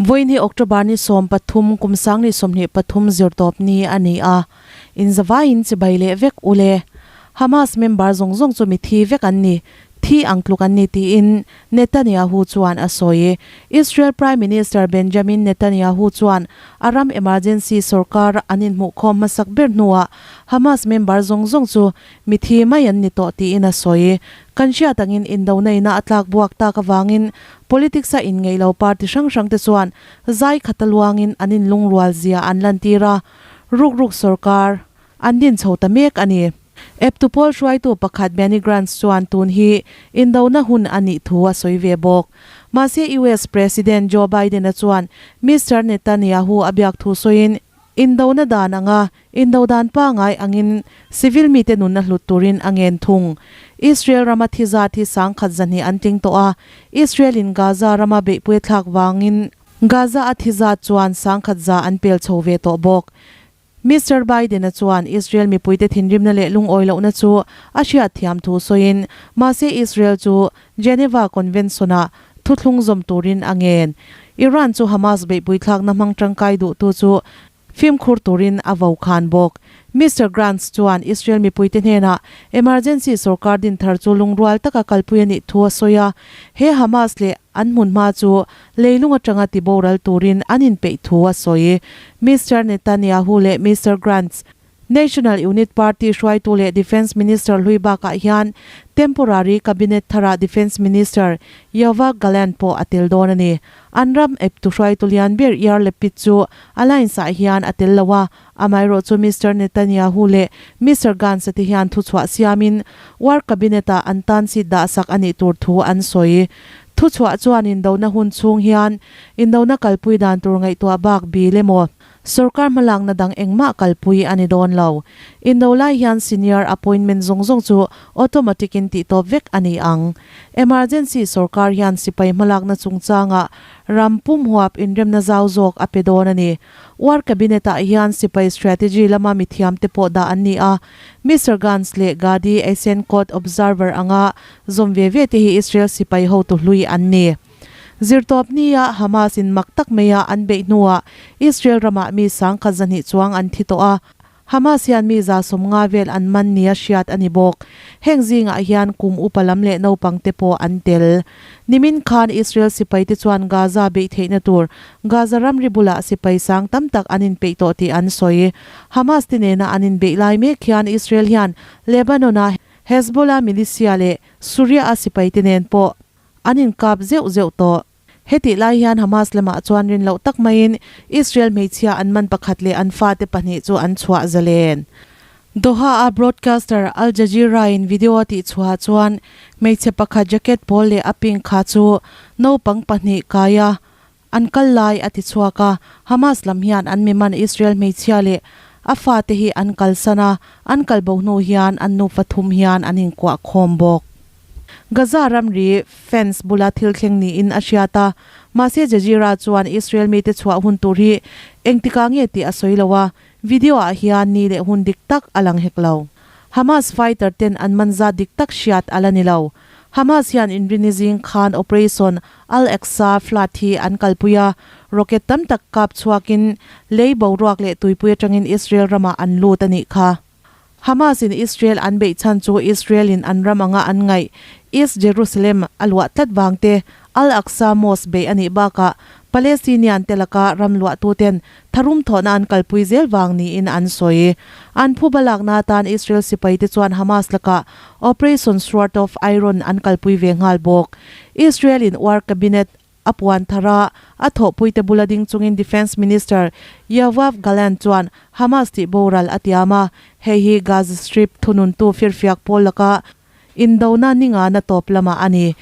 Vawiin hi October ni 13 kum 2023 zirtawp ni a ni a, inzavaiin chibai leh vek u le. Hamas member zawng zawng chu mithi vek an ni, thi ang tluk an ni tiin Netanyahu chuan a sawi. Israel Prime Minister Benjamin Netanyahu chuan a ram emergency sorkar an inhmuhkhawm hmasak ber hnuah Hamas member zawng zawng chu mithi mai an ni tawh tiin a sawi. Kan hriat angin indoneina a tlak buak tak avangin politics a inngeih lo party hrang hrang te chuan zai khata luangin an inlungrual zia an lantir a, rukruk sorkar an din chho ta mek a ni. Eptu pawl hruaitu pakhat Benny Gantz chuan tun hi indona hun a nih thu a sawi ve bawk. Mahse US President Joe Biden-a chuan Mister Netanyahu a biak thu sawiin indona dan anga indo dan pangai angin civil mite nunna hlut turin a ngen thung. Israel rama thi zat hi sangkhat zahnih an tling tawh a, Israel-in Gaza rama beihpui a thlak vangin Gaza a thi zat chuan sangkhat za an pel chho ve tawh bawk. Mister Biden-a chuan Israel mipuite thinrimna leh lungawi lohna chu a hriat thiam thu sawiin, mahse Israel chu Geneva Convention-ah thuthlung zawm turin a ngen. Iran chu Hamas beihpui thlakna hmang tangkai duhtu chu fimkhur turin a vo khan bawk. Mister Grants chuan Israel mipuite hnenah emergency sorkar din thar chu lungrual taka kalpui a nih thu a sawi a, he Hamas leh an hmunhma chu Leilung atanga tiboral turin an inpeih thu a sawi. Mister Netanyahu leh Mister Grantz, National Unit Party hruaitu leh Defence Minister hlui bakah hian temporary cabinet tharah Defence Minister Yoav Gallant pawh a tel dawn a ni. An ram eptu hruaitu lian ber Yair Lapid chu alliance-ah hian a tel lo a, amaherawh chu Mister Netanyahu leh Mister Gantz-a te hian thuchhuah siamin war cabinet-ah an tan seat dahsak a nih tur thu an sawi. Thuchhuah chuan indona hun chhung hian indona kalpui dan tur ngaihtuah bak bil emaw, sorkar hmalakna dang engmah kalpui a ni dawn lo. Indo lai hian senior appointment zawng zawng chu automatic in tihtawp vek a ni ang. Emergency sorkar hian sipai hmalakna chungchangah ram pum huap inremna zau zawk a pe dawn a ni. War Cabinet ah hian sipai strategy lama mithiam te pawh dah an ni a, Mister Gantz leh Gadi Eisenkot observer anga Zawm ve ve te hi Israel sipai hotu hlui an ni. Zirtawp nia Hamas in mak tak maia an beih hnuah Israel ramah mi sangkhat zahnih chuang an thi tawh a, Hamas hian mi 150 vel an man nia hriat a ni bawk. Heng zingah hian kum upa lam leh naupang te pawh an tel. Nimin khan Israel sipai te chuan Gaza beih theihna tur Gaza ramri bulah sipai sang tam tak an inpeih tawh tih an sawi. Hamas te nena an inbeih lai mek hian Israel hian Lebanon-a Hezbollah militia leh Suria-a sipaite nen pawh an inkap zeuh zeuh tawh. Hetih lai hian Hamas lamah chuan rin loh tak maiin Israel hmeichhia an man pakhat leh an fate pahnih chu an chhuah zalen. Doha-a broadcaster Al Jazeera-in video a tihchhuahah chuan hmeichhe pakhat jacket pawl leh a pink kha chu naupang pahnih kaia an kal lai a ti chhuak a, Hamas lam hian an miman Israel hmeichhia leh a fate hi an kalsan a, an kal bo hnu hian an nufa thum hian an inkuah khawm bawk. Gaza ramri fence bula thil thleng niin a hriat a, mahse Jazeera chuan Israel mite chhuah hun tur hi engtikah nge tih a sawi lo a, video ah hian ni leh hun dik tak a lang hek lo. Hamas fighter ten an man zat dik tak hriat a la ni lo. Hamas hian inrini zing khan Operation Al-Aqsa Flood hi an kalpui a, rocket tam tak kap chhuakin lei boruak leh tuipui atangin Israel ramah an lut a nih kha. Hamas in Israel an beih chhan chu Israel in an ram anga an ngaih East Jerusalem a luah tlat vang te, Al-Aqsa Mosque beih a nih bakah Palestinian te laka ram luahtuten tharum thawhna an kalpui zel vang niin an sawi. An phuba lakna atan Israel sipaite chuan Hamas lakah Operation Sword of Iron an kalpui ve nghal bawk. Israel in War Cabinet a puan thar a, a thawhpuite bula ding chungin Defence Minister Yoav Gallant chuan Hamas tih boral a tiam a, hei hi Gaza Strip thununtu firfiak pawl laka indona ningana tawp lamah a ni.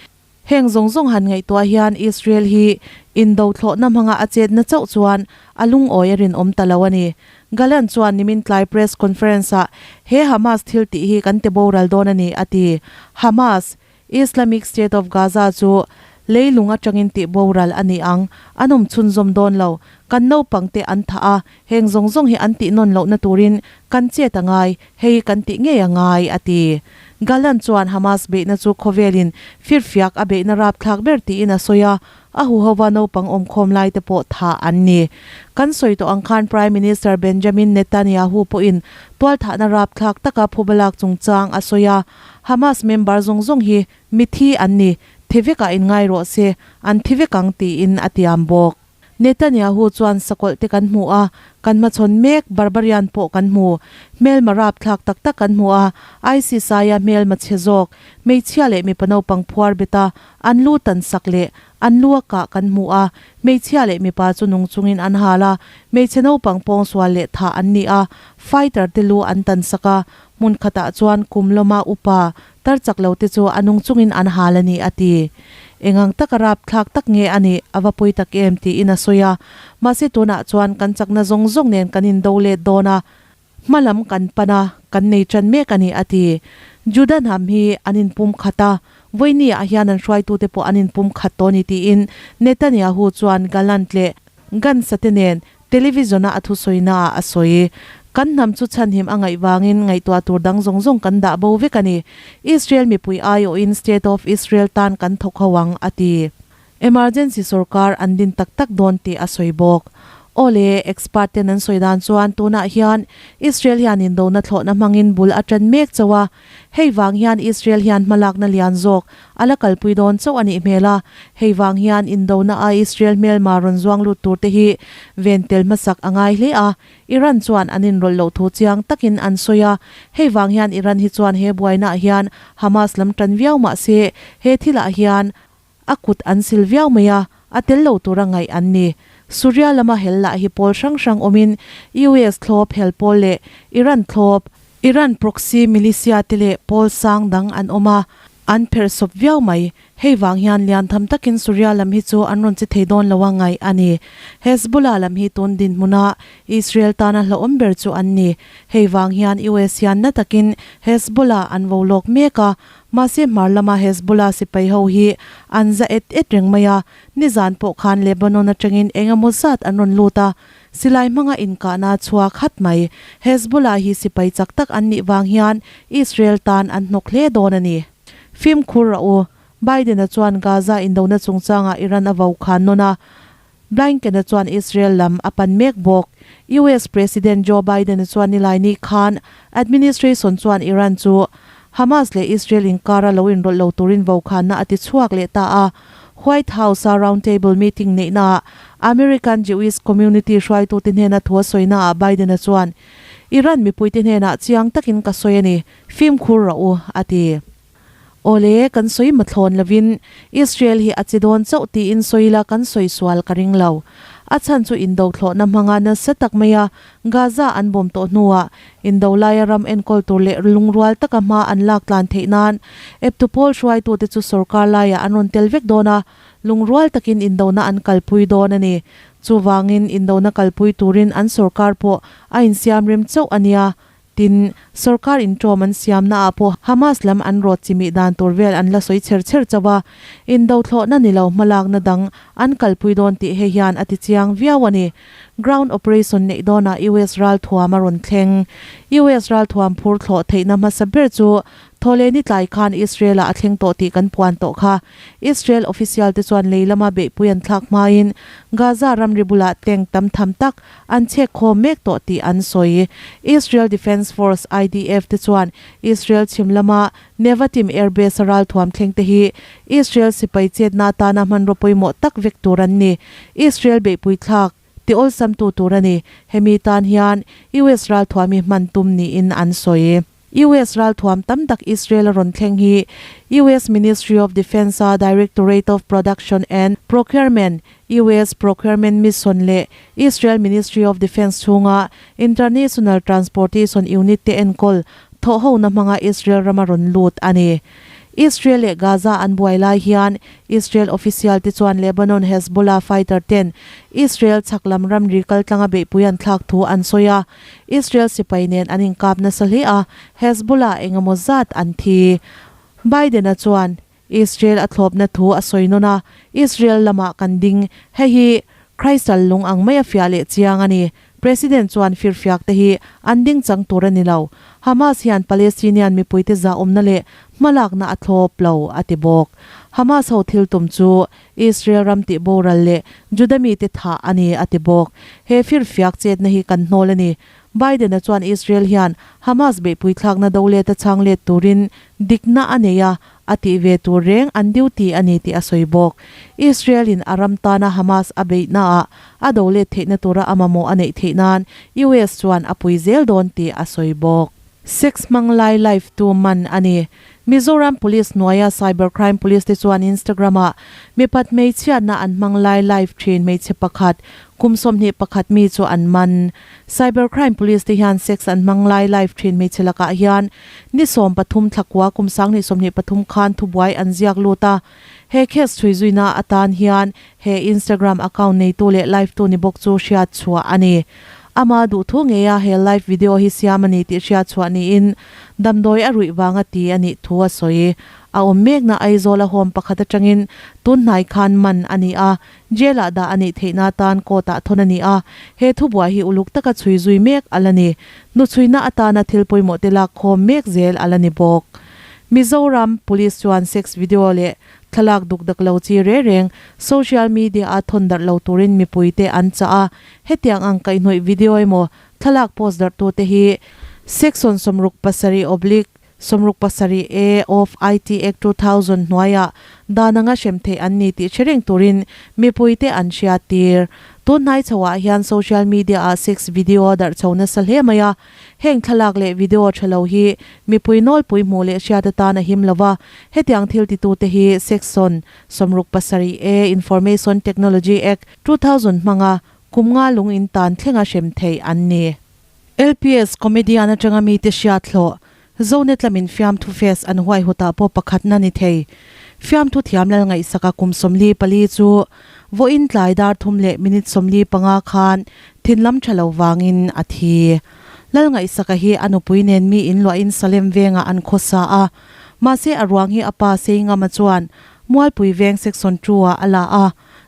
Heng zawng zawng han ngaihtuah hian Israel hi indo thlawhna hmanga a chetna chauh chuan a lungawi a rinawm ta lo a ni. Gallant chuan nimin tlai press conference-ah he Hamas thil tih hi kan ti boral dawn a ni, a ti. Hamas, Islamic State of Gaza chu leilung atangin tih boral a ni ang, an awm chhunzawm dawn lo. Kan naupangte an thah a, heng zawng zawng hi an tih nawn lohna turin kan chet a ngai, hei kan tih ngei a ngai, a ti. Gallant chuan Hamas beihna chu khawvelin firfiak a beihna rapthlak ber tiin a sawi a. A huhova naupang awmkhawm lai te pawh thah an ni. Kan sawi tawh ang khan Prime Minister Benjamin Netanyahu pawhin tualthahna rapthlak taka phubalak chungchang a sawi a, Hamas member zawng zawng hi mithi an ni, thi vekah inngai rawh se, an thi vek ang tiin a tiam bawk. Netanyahu chuan sakawlh te kan hmu a, kan hmachhawn mek barbarian pawh kan hmu. Hmelma rapthlak tak tak kan hmu a, ISIS aia hmelma chhe zawk, hmeichhia leh mipa naupang phuar bet a, an lu tan sak leh an lu a kah kan hmu a, hmeichhia leh mipa chu nung chungin an hal a, hmeichhe naupang pawngsual leh thah an ni a, fighter te lu an tan sak a, hmun khatah chuan kum lawma upa tar chak lo te chu a nung chungin an hal a ni a ti. Engang taka rapthlak tak nge a nih, a va pawi tak em tiin a sawi a, mahse tunah chuan kan chakna zawng zawng nen kan indo let dawn a, Hma lam kan pan a, kan nei ṭan mek a ni, a ti. Juda hnam hi an inpum khat a, vawiini ah hian an hruaitute pawh an inpum khat tawh a ni tiin Netanyahu chuan Gallant leh Gantz-a te nen television-a a thusawina ah a sawi. Kan hnam chu chhanhim a ngaih vangin ngaihtuah tur dang zawng zawng kan dah bo vek a ni. Israel mipui aiawhin State of Israel tan kan thawk ho ang, a ti. Emergency sorkar an din tak tak dawn tih a sawi bawk. Awle, expert ten an sawi dan chuan tunah hian Israel hian indona thlawhna hmangin bul a tan mek chauh a, hei vang hian Israel hian hmalakna lian zawk a la kalpui dawn chauh a nih hmel a, hei vang hian indona a Israel hmelma rawn zuang lut tur te hi ven tel hmasak a ngai hle a, Iran chuan an inrawlh loh thu chiang takin an sawi a, hei vang hian Iran hi chuan he buainaah hian Hamas lam tan viau mah se he thilah hian A kut an sil viau mai a, a tel lo tura ngaih an ni. Suria lama hel lah hi pawl hrang hrang awmin US thlawp hel pawl leh Iran thlawp, Iran proxy militia te leh pawl sang dang an awm a, an pherh sawp viau mai. Hei vang hian lian tham takin Suria lam hi chu an rawn che thei dawn lo a ngaih a ni. Hezbollah lam hi tun dinhmuna Israel tana hlauhawm ber chu an ni. Hei vang hian US hian na takin Hezbollah an vo lawk mek a, Mahse hmar lama Hezbollah sipai ho hi an za et et reng mai a, nizan pawh khan Lebanon atangin eng emaw zat an rawn lut a, silai hmanga inkahna a chhuak hat mai. Hezbollah hi sipai chak tak an nih vang hian Israel tan an hnawk hle dawn a ni. Fimkhur rawh u, Biden-a chuan Gaza indona chungchangah Iran a vo khan nawn a, Blinken-a chuan Israel lam a pan mek bawk. US President Joe Biden-a chuan nilaini khan administration chuan Iran chu Hamas leh Israel inkara lo inrawlh lo turin vokhanna a ti chhuak leh ta a. White House-a roundtable meeting neihnaah American Jewish community hruaitute hnena thu a sawinaah Biden-a chuan, Iran mipuite hnenah chiang takin ka sawi a ni, fimkhur rawh u, a ti. Awle, kan sawi mathlawn lovin Israel hi a che dawn chauh tiin sawi la kan sawi sual ka ring lo. A chhan chu indo thlawhna hmanga nasa tak maia Gaza an bawm tawh hnuah indo laia ram enkawl tur leh lungrual taka hma an lak tlan theih nan eptu pawl hruaitute chu sorkar laiah an rawn tel vek dawn a, lungrual takin indona an kalpui dawn a ni. Chuvangin indona kalpui turin an sorkar pawh a insiam rem chauh a nia. Tin, sorkar inṭawm an siamnaah pawh Hamas lam an rawt chimih dan tur vel an la sawi chher chher chauh a, indothlawhna ni lo hmalakna dang an kalpui dawn tih hei hian a tichiang viau a ni. Ground operation neih dawnah US ralthuam a rawn thleng. US ralthuam phur thlawh theihna hmasa ber chu Thawhlehni tlai khan Israel-ah a thleng tawh tih kan puan tawh kha. Israel official te chuan lei lama beihpui an thlak hmain Gaza ramri bulah tank tam tham tak an chhek khawm mek tawh tih an sawi. Israel Defence Force, IDF, te chuan Israel chhim lama Nevatim Air Base-a ralthuam thleng te hi Israel sipai chetna atana hmanraw pawimawh tak vek tur an ni. Israel beihpui thlak ti awlsamtu tur a ni. Hemi tan hian US ralthuam hi hman tum niin an sawi. US ralthuam tam tak Israel a rawn thleng hi US Ministry of Defence-a Directorate of Production and Procurement, US Procurement Mission leh Israel Ministry of Defence chhunga International Transportation Unit te enkawl thawhhona hmanga Israel rama rawn lut a ni. Israel leh Gaza an buai lai hian Israel official te chuan Lebanon Hezbollah fighter ten Israel chhak lam ramri kaltlanga beihpui an thlak thu an sawi a. Israel sipai nen an inkap nasa hle a, Hezbollah engemaw zat an thi. Biden-a chuan Israel a thlawpna thu a sawi nawn a, Israel lamah kan ding, hei hi Crystal lung ang mai a fiah leh chiang a ni. President chuan firfiak te hi an ding chang tur a ni lo. Hamas hian Palestinian mipuite zahawmna leh hmalakna a thlawp lo, a ti bawk. Hamas ho thil tum chu Israel ram tih boral leh Juda mite thah a ni, a ti bawk. He firfiak chetna hi kan hnawl a ni. Biden-a chuan Israel hian Hamas beihpui thlakna do let a chhang let turin dikna a nei a, a tih ve tur reng an duty a ni tih a sawi bawk. Israel-in a ram tana Hamas a beihnaah a do let theihna tura a mamawh a neih theih nan US chuan a pui zel dawn tih a sawi bawk. Sex hmang lai live tu man a ni. Mizoram Police hnuaia Cyber Crime Police te chuan Instagram-ah mipat hmeichhiatna an hmang lai live thin hmeichhe pakhat kum 21 mi chu an man. Cyber Crime Police te hian sex an hmang lai live thin hmeichhe lakah hian ni 13 thlakua kum 2023 khan thubuai an ziak lut a. He case chhui zuina atan hian he Instagram account neitu leh live tu ni bawk chu hriat chhuah a ni. Ama duhthu ngeia he live video hi siam a ni tih hriat chhuah niin damdawi a ruih vanga ti a nih thu a sawi. A awm mekna Aizawl a home pakhat atangin tun hnai khan man a ni a, Jail-ah dah a nih theihna atan court-ah thawn a ni a, he thubuai hi uluk taka chhui zui mek a la ni. Hnuchhuina atana thil pawimawh te lak khawm mek zel a la ni bawk. Mizoram Police chuan sex video leh thlalak duk dak lo chi re reng social media-a thawn darh lo turin mipuite an chah a, hetiang ang kaihhnawih video emaw thlalak post darhtute hi Section 67 oblique 67 A of IT Act 2000 hnuaiah dan anga hrem theih an ni tih hre reng turin mipuite an hriattir. Tun hnai chhoah hian social media-ah sex video darh chho nasa hle mai a, heng thlalak leh video tha lo hi mipui nawlpui hmuh leh hriat atan a him lo va, hetiang thil titute hi Section 67 A Information Technology Act 2000 hmanga kum nga lung in tan thlenga hrem theih an ni. LPS comedian atanga mite hriat hlawh, Zonet lamin fiamthu fest an huaihawtah pawh pakhatna ni thei. Fiamthu thiam lal ngaihsaka kum 44 chu vawiin tlai dar thum leh minute 45 khan thinlam tha lo vangin a thi. Lal ngaihsaka hi a nupui nen mi inluahin Salem vengah an khawsa a, mahse a ruang hi a pa Seingama chuan Mualpui veng section two ah a la a,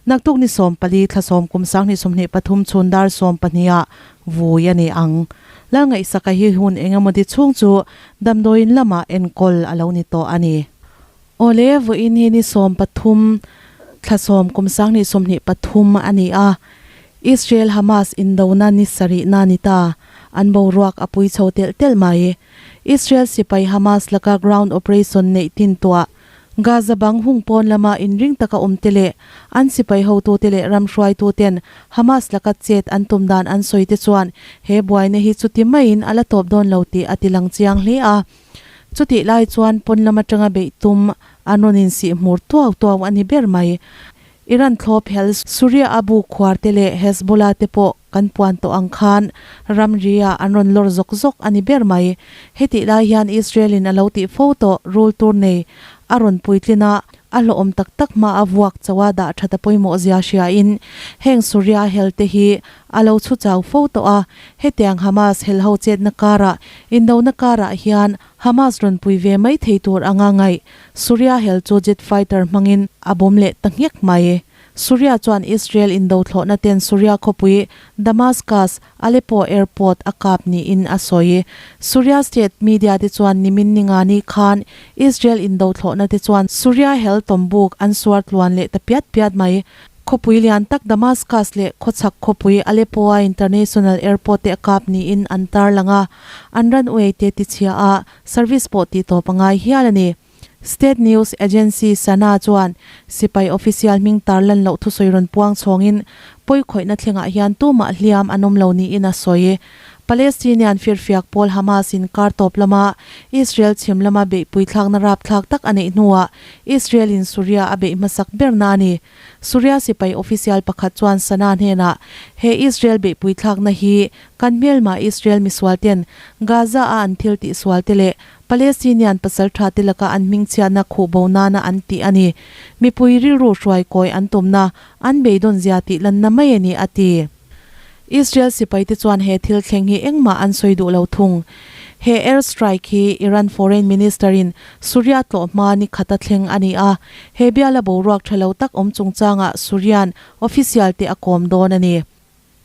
Naktuk ni 14 thla 10 kum 2023 chhun dar 12 ah vui a ni ang. Lalngaihsaka hi hun engemaw ti chhung chu damdawiin lamah enkawl a lo ni tawh a ni. Awle, vawiin hi ni 13 thla 10 kum 2023 a ni a, Israel Hamas indona ni sarihna ni ta, an boruak a pui chho telh telh mai. Israel sipai Hamas laka ground operation neih tin tuah Gaza bang hung pawn lama inring taka awm te leh an sipai hotute leh ram hruaituten Hamas laka chet an tum dan an sawi te chuan he buaina hi chuti maiin a la tawp dawn lo tih a ti lang chiang hle a. Chutih lai chuan pawn lam atanga beih tum an rawn insih hmur tuau tuau a ni ber mai. Iran thlawp hel Suria a bu khuar te leh Hezbollah te pawh kan puan tawh ang khan ramri ah an rawn lawr zawk zawk a ni ber mai. Hetih lai hian Israel in a lo tih fo tawh rul tur nei a rawn puitlin a, a hlawhawm tak tak hma a vuak chauh a dah that a pawimawh zia hria in heng Suria hel te hi a lo chhu chau fo tawh a, hetiang Hamas hel ho chetna karah indona karah hian Hamas rawn pui ve mai thei tur anga ngaih Suria hel chu jet fighter hmangin a bawm leh ta nghek mai. Suria chuan Israel indo thlawhna ten Suria khawpui Damascus, Aleppo airport a kap niin a sawi. Suria state media te chuan nimin ningani khan Israel indo thlawhna te chuan Suria hel tawmbuk an suar tluan leh ta piat piat mai. Khawpui lian tak Damascus leh khawchhak khawpui Aleppo-a international airport te a kap niin an tarlang a, an runway te tichhia a, service pawh tih tawp a ngai hial a ni. State news agency Sana chuan sipai official hming tarlan loh thusawi rawn puang chhawngin pawikhawihna thlengah hian tumah hliam an awm lo niin a sawi. Palestinian firfiak pawl Hamas in kar tawp lama Israel chhim lama beihpui thlakna rapthlak tak a neih hnuah Israel in Suria a beih hmasak berna a ni. Suria sipai official pakhat chuan Sana hnenah he Israel beihpui thlakna hi kan hmelma Israel misual ten Gaza a an thil tihsual te leh Palestinian pasal tha te laka an hmingchhiatna khuh bo nana an tih a ni. Mipui rilru hruai kawi an tumna an beidawn zia tih lanna mai a ni, a ti. Israel sipai te chuan he thil thleng hi engmah an sawi duh lo thung. He air strike hi Iran foreign minister in Suria tlawh hma ni khata thleng a ni a, he biala boruak tha lo tak awm chungchangah Surian official te a kawm dawn a ni.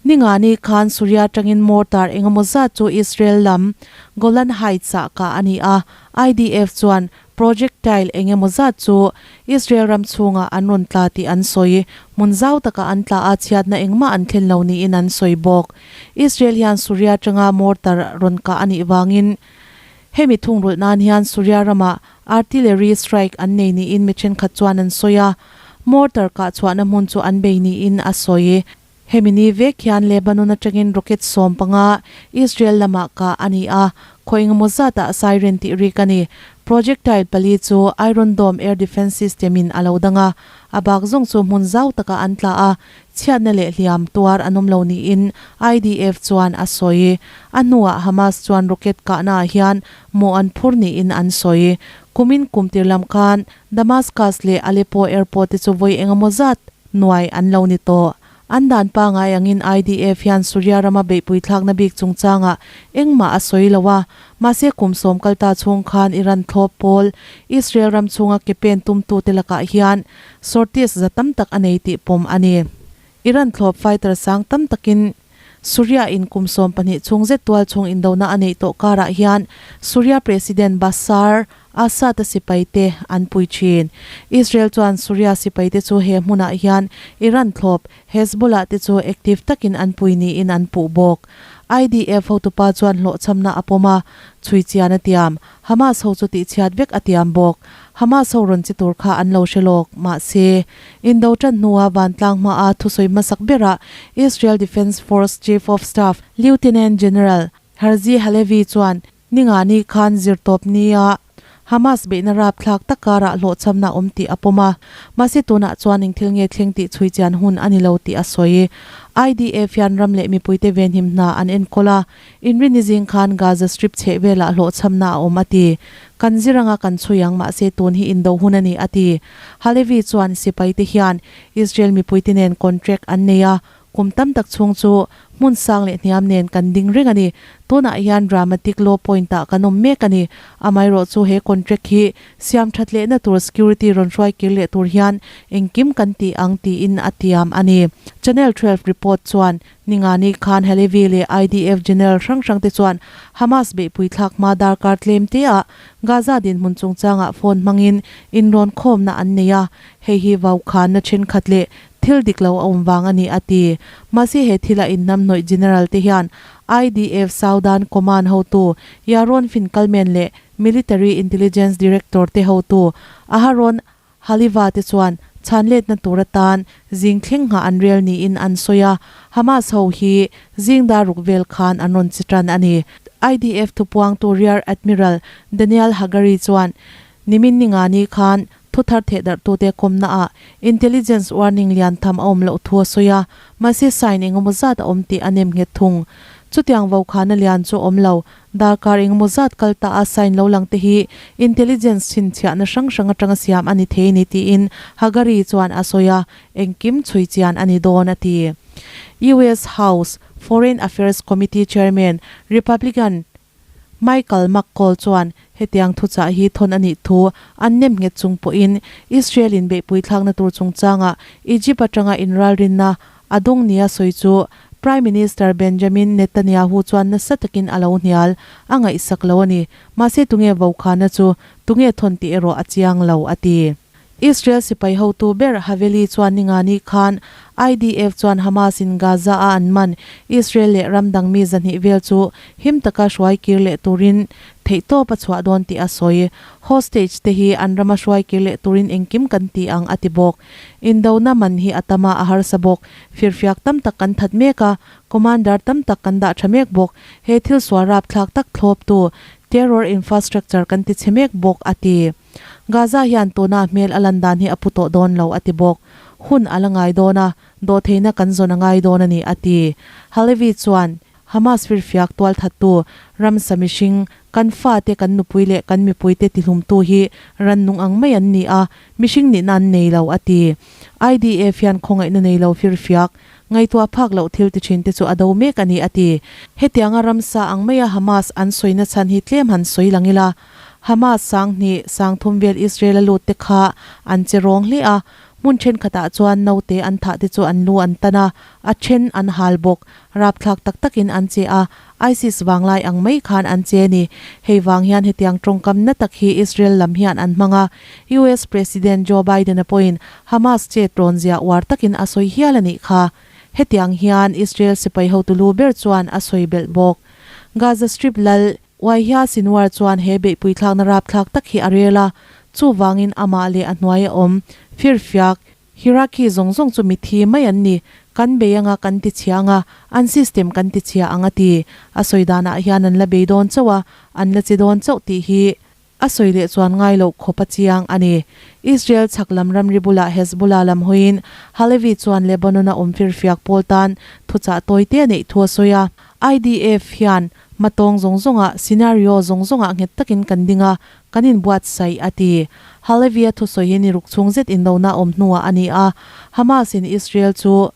Ningani khan Suria atangin mortar engemaw zat chu Israel lam Golan Heights-ah kah a ni a, IDF chuan projectile engemaw zat chu Israel ram chhungah an rawn tla tih an sawi. Hmun zau takah an tla a, chhiatna engmah an thlen lo niin an sawi bawk. Israel hian Suria atanga mortar rawn kah a nih vangin hemi thungrulh nan hian Suria ramah artillery strike an nei niin mi thenkhat chuan an sawi a, mortar kah chhuahna hmun chu an bei niin a sawi. Hemi ni vek hian Lebanon atangin rocket 15 Israel lamah kah a ni a, khaw engemaw zatah siren tih rik a ni. Projectile pali chu Iron Dome air defence system in a lo dang a, a bak zawng chu hmun zau takah an tla a, chhiatna leh hliam tuar an awm lo niin IDF chuan a sawi. A hnuah Hamas chuan rocket kahnaah hian mawh an phur niin an sawi. Kumin kum tir lam khan Damascus leh Aleppo airport te chu vawi engemaw zat Nuai an lo ni tawh. An dan pangai angin IDF hian Suria rama beihpui thlakna bik chungchangah engmah a sawi lo a, mahse kum sawm kalta chhung khan Iran thlawp pawl Israel ram chhunga ke pen tumtute lakah hian sorties za tam tak a nei tih pawm a ni. Iran thlawp fighter sang tam takin Suria in kum 12 chhung zet tual chhung indona a neih tawh karah hian Suria President Bashar Assad-a sipaite an pui thin. Israel chuan Suria sipaite chu he hmunah hian Iran thlawp Hezbollah te chu active takin an pui niin an puh bawk. IDF hotupa chuan hlawhchhamna a pawm a, chhui chian a tiam. Hamas ho chu tihchhiat vek a tiam bawk. Hamas ho rawn che tur kha an lo hre lawk. Mahse, Indo tan hnua vantlang hmaa thusawi hmasak berah Israel Defence Force Chief of Staff Lieutenant General Herzi Halevi chuan Ningani khan zirtawp nia Hamas beihna rapthlak tak karah hlawhchhamna awm tih a pawm a. Mahse tunah chuan engthil nge thleng tih chhui chian hun a ni lo tih a sawi. IDF hian ram leh mipuite venhim hna an enkawl a. Inrinni zing khan Gaza Strip chheh velah hlawhchhamna a awm a ti. Kan zir anga kan chhui ang mahse tun hi indo hun a ni a ti. Halevi chuan sipaite hian Israel mipuite nen contract an nei a, kum tam tak chhung chu hmun sang leh hniam nen kan ding reng a ni. Tunah hian dramatic low point ah kan awm mek a ni. Amaherawhchu he contract hi siam that lehna tur security rawn hruai kir leh tur hian engkim kan ti ang tiin a tiam a ni. Channel 12 report chuan Ningani khan Halevi leh IDF general hrang hrang te chuan Hamas beihpui thlak hma darkar tlem te ah Gaza dinhmun chungchangah phone hmangin inrawn khawmna an nei a, hei hi vaukhanna thenkhat leh thil dik lo a awm vang a ni a ti. Mahse he thila inhnamhnawih general te hian IDF Southern Command hotu Yaron Finkelman leh Military Intelligence Director te hotu Aharon Haliva te chuan chhanletna tur atan zing thleng nghah an rel niin an sawi a, Hamas ho hi zing dar ruk vel khan an rawn che tan a ni. IDF thupuangtu Rear Admiral Daniel Hagari chuan nimin ningani khan thuthar thehdarhtute kawmnaah intelligence warning lian tham a awm loh thu a sawi a, mahse sign engemaw zat a awm tih a nem nghet thung. Chutiang vokhana lian chu awm lo, Darkar engemaw zat kal ta a sign lo lang te hi intelligence chhinchhiahna hrang hrang atanga siam a ni thei ni tiin Hagari chuan a sawi a, engkim chhui chian a ni dawn a ti. US House Foreign Affairs Committee Chairman Republican Michael McCaul chuan hetiang thuchah hi thawn a nih thu an nem nghet chung pawhin Israel in beihpui thlakna tur chungchangah Egypt atanga inralrinna A dawng nia sawi chu Prime Minister Benjamin Netanyahu chuan nasa takin a lo hnial, a ngaihsak lo a ni. Mahse tunge vokhana chu tunge thawn tih erawh a chiang lo, a ti. Israel sipai hotu ber Haveli chuan ningani khan IDF chuan Hamas in Gaza a an man Israel leh ram dang mi 200 vel chu him taka hruai kir leh turin theihtawp a chhuah dawn tih a sawi. Hostage te hi an rama hruai kir leh turin engkim kan ti ang, a ti bawk. Indona man hi a tam a, a harsa bawk. Firfiak tam tak kan that mek a, commander tam tak kan dah tha mek bawk. He thil sual rapthlak tak thlawptu terror infrastructure kan ti chhe mek bawk, a ti. Gaza hian tuna hmel a lan dan hi a pu tawh dawn lo, a ti bawk. Hun a la ngai dawn a, dawhtheihna kan zawn a ngai dawn a ni, a ti. Halevi chuan. Hamas firfiak tualthattu, ramsa mihring, kan fate, kan nupui leh kan mipuite tihlumtu hi rannung ang mai an ni a, mihring nihna an nei lo, a ti. IDF hian khawngaihna nei lo firfiak, ngaihtuah phak loh thil ti thinte chu a do mek a ni, a ti. Hetianga ramsa ang maia Hamas an sawina chhan hi tlem han sawi lang ila, Hamas 2000, 3000 vel Israel-a lut te kha an che rawng hle a. Hmun thenkhatah chuan naute an thah te chu an lu an tan a, a then an hal bawk. Rapthlak tak takin an che a, ISIS vanglai ang mai khan an che a ni. Hei vang hian hetiang tawngkam na tak hi Israel lam hian an hmang a, US President Joe Biden-a pawhin Hamas chet rawn zia uar takin a sawi hial a nih kha. Hetiang hian Israel sipai hotu lu ber chuan a sawi belh bawk. Gaza Strip lal Yahya Sinwar chuan he beihpui thlakna rapthlak tak hi a rel a, chuvangin amah leh a hnuai a awm firfiak hierarchy zawng zawng chu mithi mai an ni, kan bei anga kan ti chhia anga, an system kan ti chhia ang a ti. A sawi danah hian an la bei dawn chauh a, an la che dawn chauh tih hi A sawi leh chuan ngai loh khawp a chiang a ni. Israel chhak lam ramri bulah Hezbollah lam hawiin Halevi chuan Lebanon-a awm firfiak pawl tan thuchah tawi te a neih thu a sawi a. IDF hian hmatawng zawng zawngah, scenario zawng zawngah nghet takin kan ding a, kan inbuatsaih, a ti. Halevi-a thusawi hi ni ruk chhung zet indona awm hnuah a ni a, Hamas-in Israel chu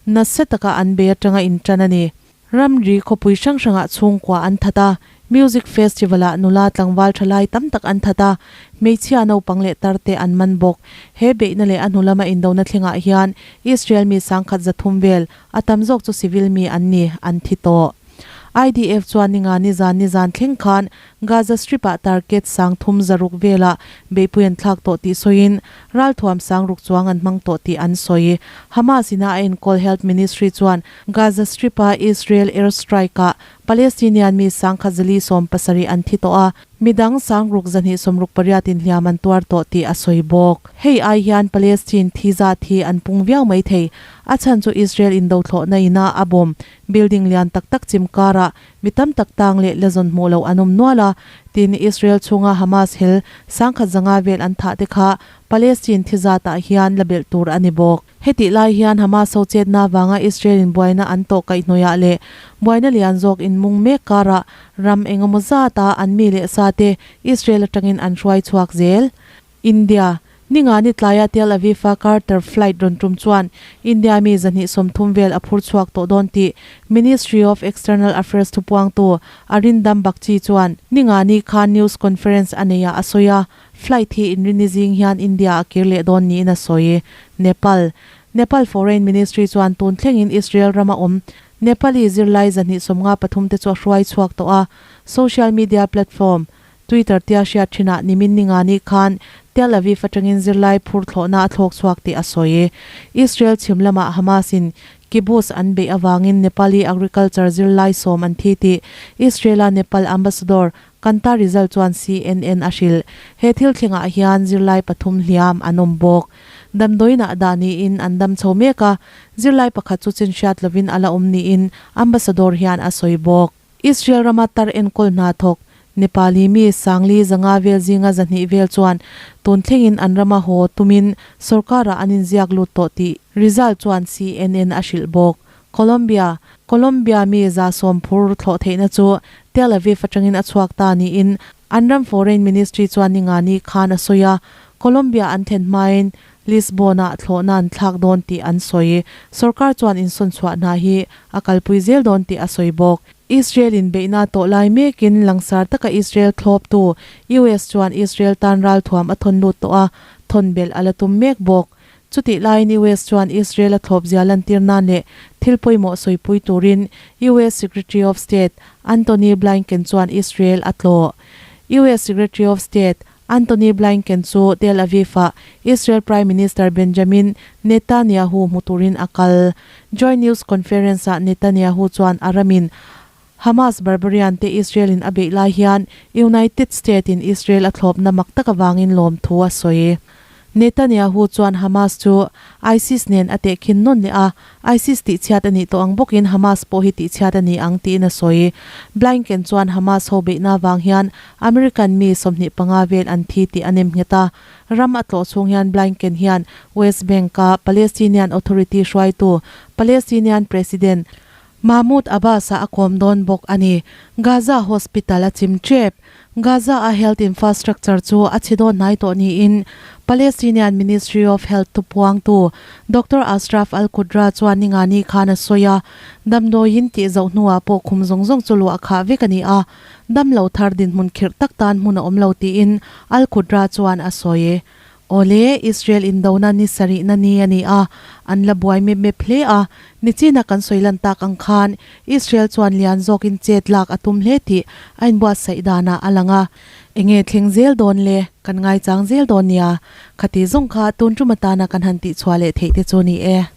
nasa taka an bei atanga intan a ni. Ramri khawpui hrang hrangah chhungkua an that a, Music Festival-ah nula tlangval tha lai tam tak an that a, hmeichhia naupang leh tarte an man bawk. He beihna leh a hnu lama indona thlengah hian Israel mi sangkhat zathum vel, a tam zawk chu civil mi an ni, an thi tawh. IDF chuan ninga nizan nizan thleng khan Gaza Strip-ah target sang thum zaruk velah beihpui an thlak tawh tih sawiin, ralthuam sang ruk chuang an hmang tawh tih an sawi. Hamas ina a enkawl Health Ministry chuan Gaza Strip-a Israel air strike-ah Palestinian mi sangkhat zali 70 an thi tawh a, midang sangruk zahnih 68 in hliam an tuar tawh tih a sawi bawk. Hei ai hian Palestine thi zat hi an pung viau mai thei. A chhan chu Israel indothlawhna ina a bomb building lian tak tak chim karah Mi tam tak tang leh la zawn hmuh loh an awm nual a, tin Israel chhunga Hamas hel sangkhat zanga vel an thah te kha Palestine thi zatah hian la belh tur a ni bawk. Hetih lai hian Hamas ho chetna avanga Israel in buaina an tawh kaihhnawihah leh buaina lian zawk in mung mek karah ram engemaw zata an mi leh sa te Israel atangin an hruai chhuak zel. India, Ningani tlaia Tel Aviv-a Carter flight rawn tum chuan India mi 230 vel a phur chhuak tawh dawn tih Ministry of External Affairs thupuangtu Arindam Bagchi chuan Ningani khan news conference a neiah a sawi a, flight hi inrini zing hian India a kir leh dawn niin a sawi. Nepal, Nepal Foreign Ministry chuan tun thlengin Israel rama awm Nepali zirlai 253 te chu a hruai chhuak tawh a, social media platform Twitter tia hriat thinah nimin ningani khan Tel Aviv atangin zirlai phur thlawhna a thlawk chhuak tih a sawi. Israel chhim lamah Hamas in kibbutz an beih avangin Nepali agriculture zirlai sawm an thi tih Israel-a Nepal ambassador Kanta Rizal chuan CNN a hrilh. He thil thlengah hian zirlai pathum hliam an awm bawk. Damdawiinah dah niin an dam chho mek a, zirlai pakhat chu chin hriat lovin a la awm niin ambassador hian a sawi bawk. Israel rama tar enkawl hna thawk Nepali mi sangli zanga vel zinga 200 vel chuan tun thlengin an rama haw tumin sorkarah an inziak lut tawh tih Rizal chuan CNN a hrilh bawk. Colombia, Colombia mi 110 phur thlawh theihna chu Tel Aviv atangin a chhuak ta niin an ram Foreign Ministry chuan ningani khan a sawi a, Colombia an thlen hmain Lisbon-ah thlawhna an thlak dawn tih an sawi. Sorkar chuan insawnchhuah hna hi a kalpui zel dawn tih a sawi bawk. Israel inbeihna tawh lai mekin langsar taka Israel thlawptu US chuan Israel tan ralthuam a thawn lut tawh a, thawn belh a la tum mek bawk. Chutih laiin US chuan Israel a thlawp zia lantir nan leh thil pawimawh sawipui turin US Secretary of State Antony Blinken chuan Israel a tlawh. US Secretary of State Antony Blinken chu Tel Aviv-ah Israel Prime Minister Benjamin Netanyahu hmu turin a kal. Joint news conference-ah Netanyahu chuan a ramin Hamas barbarian te Israel-in a beih lai hian United State-in Israel a thlawpna mak tak avangin lawmthu a sawi. Netanyahu chuan Hamas chu ISIS nen a tehkhin nawn leh a, ISIS tihchhiat a nih tawh ang bawkin Hamas pawh hi tihchhiat a ni ang tiin a sawi. Blinken chuan Hamas ho beihna avang hian American mi 25 vel an thi tih a nem nghet a. Ram a tlawh chhung hian Blinken hian West Bank-a Palestinian Authority hruaitu Palestinian President Mahmoud Abbas-a a kawm dawn bawk a ni. Gaza hospital a chim tep. Gaza-a health infrastructure chu a chhe dawn hnai tawh niin Palestinian Ministry of Health thupuangtu Doctor Ashraf Al-Qudra chuan ningani khan a sawi a, damdawiin tih zoh hnuah pawh khum zawng zawng chu luah khah vek a ni a, damlo thar dinhmun khirh tak tan hmun a awm lo tiin Al-Qudra chuan a sawi. Awle, Israel indona ni sarihna ni a ni a, an la buai mep mep hle a, nichina kan sawi lan tak ang khan Israel chuan lian zawkin chet lak a tum hle tih a inbuatsaih danah a lang a. Enge thleng zel dawn le, kan ngaichang zel dawn nia, khati zawng kha tun tum atana kan han tihchhuah leh theih te chu ni e.